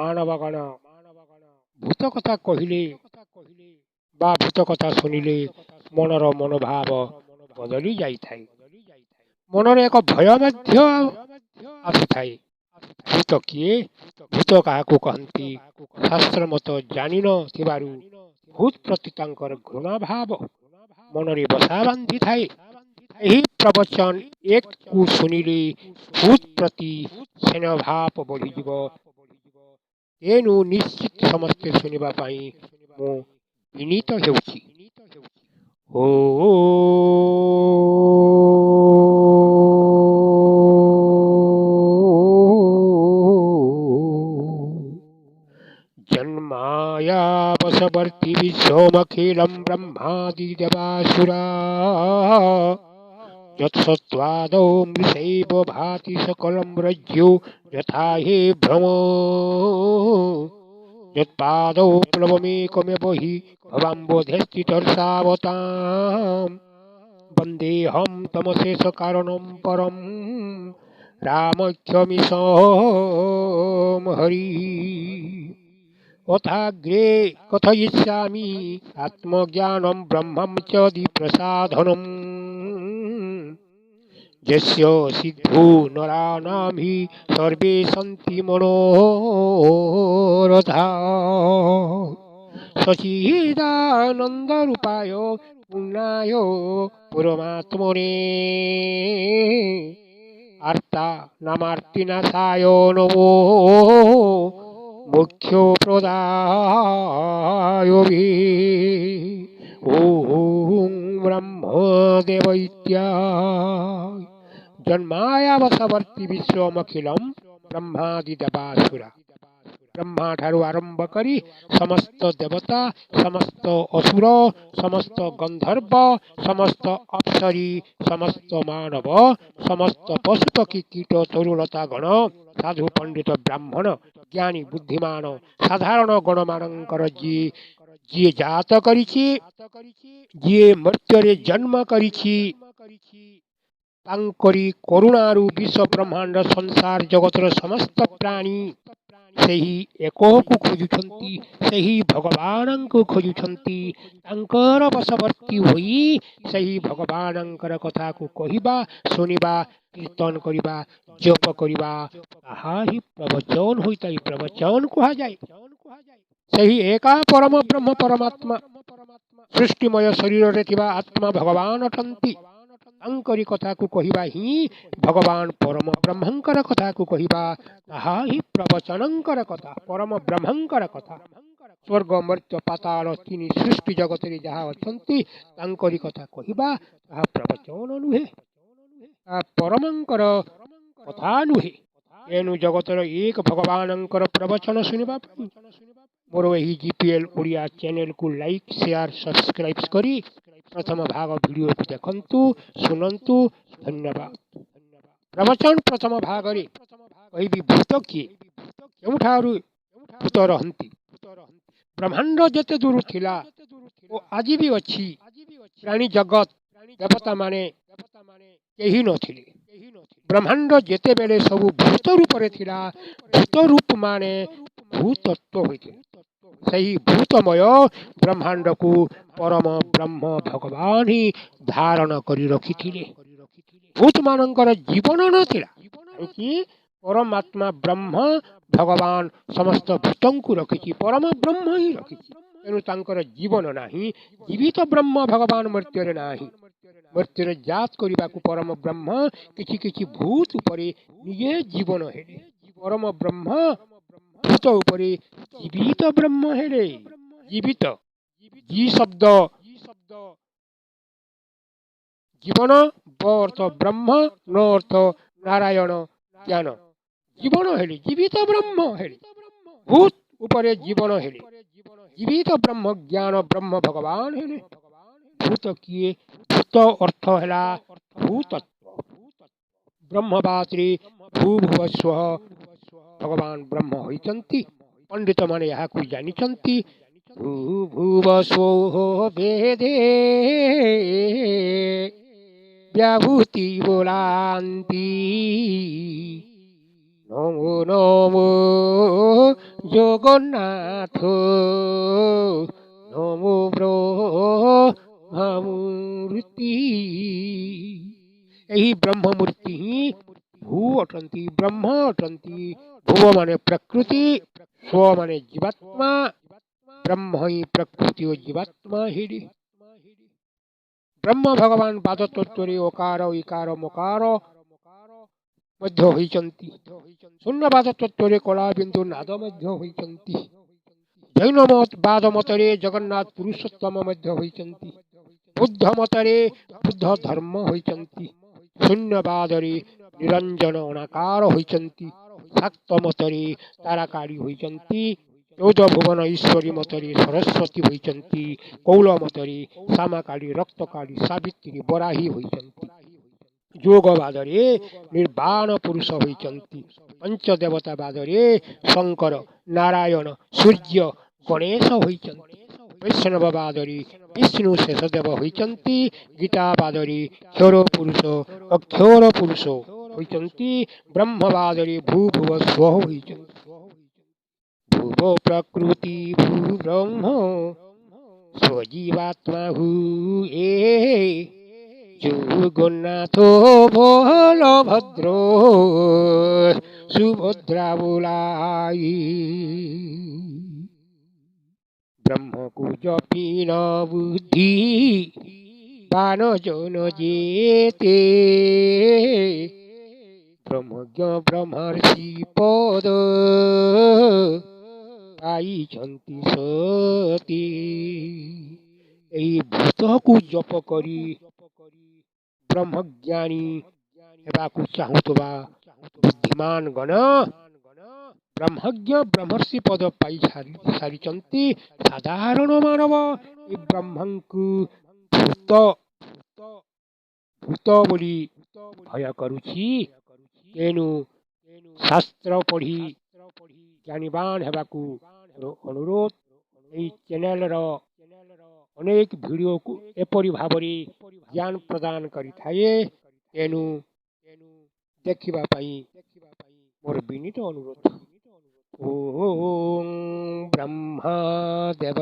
ମାନବଗଣ ଭୂତ କଥା କହିଲେ ବା ଭୂତ କଥା ଶୁଣିଲେ ମନର ମନୋଭାବ ବଦଳି ଯାଇଥାଏ। ମନରେ ଏକ ଭୟ ମଧ୍ୟ ଆସିଥାଏ। ଭୂତ କିଏ, ଭୂତ କାହାକୁ କହନ୍ତି, ଶାସ୍ତ୍ର ମତ ଜାଣିନଥିବାରୁ ଭୂତ ପ୍ରତି ତାଙ୍କର ଘୃଣା ଭାବ ମନରେ ବସା ବାନ୍ଧିଥାଏ। ଏହି ପ୍ରବଚନ ଏକକୁ ଶୁଣିଲେ ଭୂତ ପ୍ରତି ସ୍ନେହଭାବ ବଢ଼ିଯିବ। ତେଣୁ ନିଶ୍ଚିତ ସମସ୍ତେ ଶୁଣିବା ପାଇଁ ମୁଁ ବିନୀତ ହେଉଛି। ଓ ଜନ୍ମାୟାବଶବର୍ତ୍ତି ବିଶ୍ୱମଖିलं ବ୍ରହ୍ମାଦିଦେବାସୁରା ଯତ୍ସତ୍ତ୍ୱାଦौ ମୃଷୈବ ଭାତି ସକलं ରଜ୍ଜୁ ଯଥା हि ଭ୍ରମ ଯତ୍ପାଦौ ପ୍ଲବମେକମେବ हि ଭବାମ୍ବୋଧେସ୍ଥିତର୍ଷାବତାम् ବନ୍ଦେହं ତମଶେଷକାରଣं ପରं ରାମକ୍ଷମିଶं ହରି। ଅଥାଗ୍ରେ କଥୟିଷ୍ୟାମି ଆତ୍ମଜ୍ଞାनं ବ୍ରହ୍ମं ଚ ଦିପ୍ରସାଧନम् ଯସ୍ୟ ସିଦ୍ଧो ନରାଣାं हि ସର୍ବେ ସନ୍ତି ମନୋରଥା। ସଚିଦାନନ୍ଦରୂପାୟ ପୂର୍ଣ୍ଣାୟ ପରମାତ୍ମନେ ଆର୍ତ୍ତା ନାମାର୍ତ୍ତିନାଶାୟ ନମୋ ମୋକ୍ଷ ପ୍ରଦାୟ ଭି। ଓଁ ବ୍ରହ୍ମଦେବ ଇତ୍ୟା ଜନ୍ମାୟାବଶବର୍ତ୍ତୀ ବିଶ୍ୱମଖିଲಂ ବ୍ରହ୍ମାଦି ଦେବାସୁରା। ବ୍ରହ୍ମା ଠାରୁ ଆରମ୍ଭ କରି ସମସ୍ତ ଦେବତା, ସମସ୍ତ ଅସୁର, ସମସ୍ତ ଗନ୍ଧର୍ବ, ସମସ୍ତ ଅପ୍ସରୀ, ସମସ୍ତ ମାନବ, ସମସ୍ତ ପଶୁପକ୍ଷୀ, କୀଟ, ତରୁଲତା ଗଣ, ସାଧୁ, ପଣ୍ଡିତ, ବ୍ରାହ୍ମଣ, ଜ୍ଞାନୀ, ବୁଦ୍ଧିମାନ, ସାଧାରଣ ଗଣମାନଙ୍କର ଯିଏ ଯିଏ ଜାତ କରିଛି, ଯିଏ ମର୍ତ୍ତ୍ୟରେ ଜନ୍ମ କରିଛି, ତାଙ୍କରି କରୁଣାରୁ ବିଶ୍ୱ ବ୍ରହ୍ମାଣ୍ଡ ସଂସାର ଜଗତର ସମସ୍ତ ପ୍ରାଣୀ ସେହି ଏକକୁ ଖୋଜୁଛନ୍ତି, ସେହି ଭଗବାନଙ୍କୁ ଖୋଜୁଛନ୍ତି। ତାଙ୍କର ବଶବର୍ତ୍ତୀ ହୋଇ ସେହି ଭଗବାନଙ୍କର କଥାକୁ କହିବା, ଶୁଣିବା, କୀର୍ତ୍ତନ କରିବା, ଜପ କରିବା, ତାହା ହିଁ ପ୍ରବଚନ ହୋଇଥାଏ। ପ୍ରବଚନ କୁହାଯାଏ। ସେହି ଏକା ପରମ ବ୍ରହ୍ମ ପରମାତ୍ମା ସୃଷ୍ଟିମୟ ଶରୀରରେ ଥିବା ଆତ୍ମା ଭଗବାନ ଅଟନ୍ତି। ତାଙ୍କରି କଥାକୁ କହିବା ହିଁ ଭଗବାନ ପରମ ବ୍ରହ୍ମଙ୍କର କଥାକୁ କହିବା, ତାହା ହିଁ ପ୍ରବଚନଙ୍କର କଥା, ପରମ ବ୍ରହ୍ମଙ୍କର କଥା। ସ୍ୱର୍ଗ, ମର୍ତ୍ତ୍ୟ, ପାତାଳ ତିନି ସୃଷ୍ଟି ଜଗତରେ ଯାହା ଅଛନ୍ତି, ତାଙ୍କରି କଥା କହିବା ତାହା ପ୍ରବଚନ ନୁହେଁ, ତାହା ପରମଙ୍କର କଥା ନୁହେଁ। ତେଣୁ ଜଗତର ଏକ ଭଗବାନଙ୍କର ପ୍ରବଚନ ଶୁଣିବା ପାଇଁ ମୋର ଏହି ଜିପିଏଲ୍ ଓଡ଼ିଆ ଚ୍ୟାନେଲକୁ ଲାଇକ୍, ସେୟାର, ସବସ୍କ୍ରାଇବ୍ କରି ପ୍ରଥମ ଭାଗ ଭିଡ଼ିଓକୁ ଦେଖନ୍ତୁ, ଶୁଣନ୍ତୁ। ଧନ୍ୟବାଦ। ପ୍ରବଚନ ପ୍ରଥମ ଭାଗରେ କହିବି ଭୂତ କିଏ, କେଉଁଠାରୁ ଭୂତ ରହନ୍ତି। ବ୍ରହ୍ମାଣ୍ଡ ଯେତେ ଦୂର ଥିଲା ଓ ଆଜି ବି ଅଛି, ପ୍ରାଣୀ ଜଗତ ଦେବତାମାନେ କେହି ନଥିଲେ। ବ୍ରହ୍ମାଣ୍ଡ ଯେତେବେଳେ ସବୁ ଭୂତ ରୂପରେ ଥିଲା, ଭୂତ ରୂପ ମାନେ ଭୂତତ୍ଵ ହୋଇଥିଲା। ସେହି ଭୂତମୟ ବ୍ରହ୍ମାଣ୍ଡକୁ ପରମ ବ୍ରହ୍ମ ଭଗବାନ ହିଁ ଧାରଣ କରି ରଖିଥିଲେ। ଭୂତମାନଙ୍କର ଜୀବନ ନଥିଲା। କାହିଁକି? ପରମାତ୍ମା ବ୍ରହ୍ମ ଭଗବାନ ସମସ୍ତ ଭୂତଙ୍କୁ ରଖିଛି, ପରମ ବ୍ରହ୍ମ ହିଁ ରଖିଛି। ତେଣୁ ତାଙ୍କର ଜୀବନ ନାହିଁ। ଜୀବିତ ବ୍ରହ୍ମ ଭଗବାନ ମର୍ତ୍ତ୍ୟରେ ନାହିଁ। ମର୍ତ୍ତ୍ୟରେ ଜାତ କରିବାକୁ ପରମ ବ୍ରହ୍ମ କିଛି କିଛି ଭୂତ ଉପରେ ନିଜେ ଜୀବନ ହେଲେ। ପରମ ବ୍ରହ୍ମ ଭୂତ ଉପରେ ଜୀବିତ ବ୍ରହ୍ମ ହେଲେ। ଜୀବିତ ଜି ଶବ୍ଦ ଜୀବନ, ବ ଅର୍ଥ ବ୍ରହ୍ମ, ନ ଅର୍ଥ ନାରାୟଣ ଜ୍ଞାନ। ଜୀବନ ହେଲେ, ଜୀବିତ ବ୍ରହ୍ମ ହେଲେ, ଭୂତ ଉପରେ ଜୀବନ ହେଲେ, ଜୀବିତ ବ୍ରହ୍ମ ଜ୍ଞାନ ବ୍ରହ୍ମ ଭଗବାନ ହେଲେ। ଭୂତ କିଏ? ଭୂତ ଅର୍ଥ ହେଲା ଭୂତତ୍ଵ। ବ୍ରହ୍ମବାତ୍ରେ ଭୂଭୁବ ସ୍ୱ ଭଗବାନ ବ୍ରହ୍ମ ହୋଇଛନ୍ତି। ପଣ୍ଡିତମାନେ ଏହାକୁ ଜାଣିଛନ୍ତି। ଭୂଭୁବ ସ୍ୱ ଭେଦେ ବ୍ୟାଭୂତି ବୋଲାନ୍ତି, ନ ନମୋ ନମୋ ଜଗନ୍ନାଥ ନମୋ ବ୍ରହ୍ମମୂର୍ତ୍ତି। ଏହି ବ୍ରହ୍ମମୂର୍ତ୍ତି ହିଁ ଭୂ ଅଟନ୍ତି, ବ୍ରହ୍ମ ଅଟନ୍ତି। ଭୁବ ମାନେ ପ୍ରକୃତି, ସ୍ୱ ମାନେ ଜୀବାତ୍ମା। ବ୍ରହ୍ମ ହିଁ ପ୍ରକୃତି ଓ ଜୀବାତ୍ମା ହିଡ଼ି। ବ୍ରହ୍ମ ଭଗବାନ ବାଦ ତତ୍ତ୍ୱରେ ଅକାର, ଇକାର, ମକାର ମଧ୍ୟ ହୋଇଛନ୍ତି। ଶୂନ୍ୟବାଦ ତତ୍ତ୍ୱରେ କଳା, ବିନ୍ଦୁ, ନାଦ ମଧ୍ୟ ହୋଇଛନ୍ତି। ଜୈନ ବାଦ ମତରେ ଜଗନ୍ନାଥ ପୁରୁଷୋତ୍ତମ ମଧ୍ୟ ହୋଇଛନ୍ତି। ବୁଦ୍ଧ ମତରେ ବୁଦ୍ଧ ଧର୍ମ ହୋଇଛନ୍ତି। ଶୂନ୍ୟବାଦରେ ନିରଞ୍ଜନ ଅଣାକାର ହୋଇଛନ୍ତି। ଶାକ୍ତ ମତରେ ତାରାକାଳୀ ହୋଇଛନ୍ତି। 14 ଭୁବନ ଈଶ୍ୱରୀ ମତରେ ସରସ୍ୱତୀ ହୋଇଛନ୍ତି। କୌଳ ମତରେ ଶ୍ୟାମାକାଳୀ, ରକ୍ତକାଳୀ, ସାବିତ୍ରୀ, ବରାହୀ ହୋଇଛନ୍ତି। ଯୋଗବାଦରେ ନିର୍ବାଣ ପୁରୁଷ ହୋଇଛନ୍ତି। ପଞ୍ଚଦେବତାବାଦରେ ଶଙ୍କର, ନାରାୟଣ, ସୂର୍ଯ୍ୟ, ଗଣେଶ ହୋଇଛନ୍ତି। ବୈଷ୍ଣବବାଦରେ ବିଷ୍ଣୁ ଶେଷଦେବ ହୋଇଛନ୍ତି। ଗୀତାବାଦରେ କ୍ଷର ପୁରୁଷ, ଅକ୍ଷର ପୁରୁଷ ହୋଇଛନ୍ତି। ବ୍ରହ୍ମବାଦରେ ଭୂ ଭୁବ ସ୍ୱ ହୋଇଛନ୍ତି। ଭୁବ ପ୍ରକୃତି ଭୂ ବ୍ରହ୍ମ ସ୍ୱଜୀବାତ୍ମା ହୁଏ। ଜଗନ୍ନାଥ ବଳଭଦ୍ର ସୁଭଦ୍ରା ବୋଲାଇ। ବ୍ରହ୍ମକୁ ଜପିନ ବୁଦ୍ଧି ବାନ ଜନ ଯେତେ, ବ୍ରହ୍ମଜ୍ଞ ବ୍ରହ୍ମର୍ଷି ପଦ ପାଇଛନ୍ତି ସତୀ। ଏହି ଭୂତକୁ ଜପ କରି ବ୍ରହ୍ମଜ୍ଞାନୀ ହେବାକୁ ଚାହୁଁଥିବା ବୁଦ୍ଧିମାନ ଗଣ ବ୍ରହ୍ମଜ୍ଞ ବ୍ରହ୍ମର୍ଷି ପଦ ପାଇ ସାରିଛନ୍ତି। ସାଧାରଣ ମାନବ ଏ ବ୍ରହ୍ମଙ୍କୁ ଭୂତ ଭୂତ ବୋଲି ଭୟ କରୁଛି। ତେଣୁ ଶାସ୍ତ୍ର ପଢ଼ି ଜ୍ଞାନୀବାନ ହେବାକୁ ଅନୁରୋଧ। ଏହି ଚ୍ୟାନେଲର ଅନେକ ଭିଡ଼ିଓକୁ ଏପରି ଭାବରେ ଜ୍ଞାନ ପ୍ରଦାନ କରିଥାଏ, ତେଣୁ ଦେଖିବା ପାଇଁ ମୋର ବିନୀତ ଅନୁରୋଧ। ଓଁ ବ୍ରହ୍ମା ଦେବ।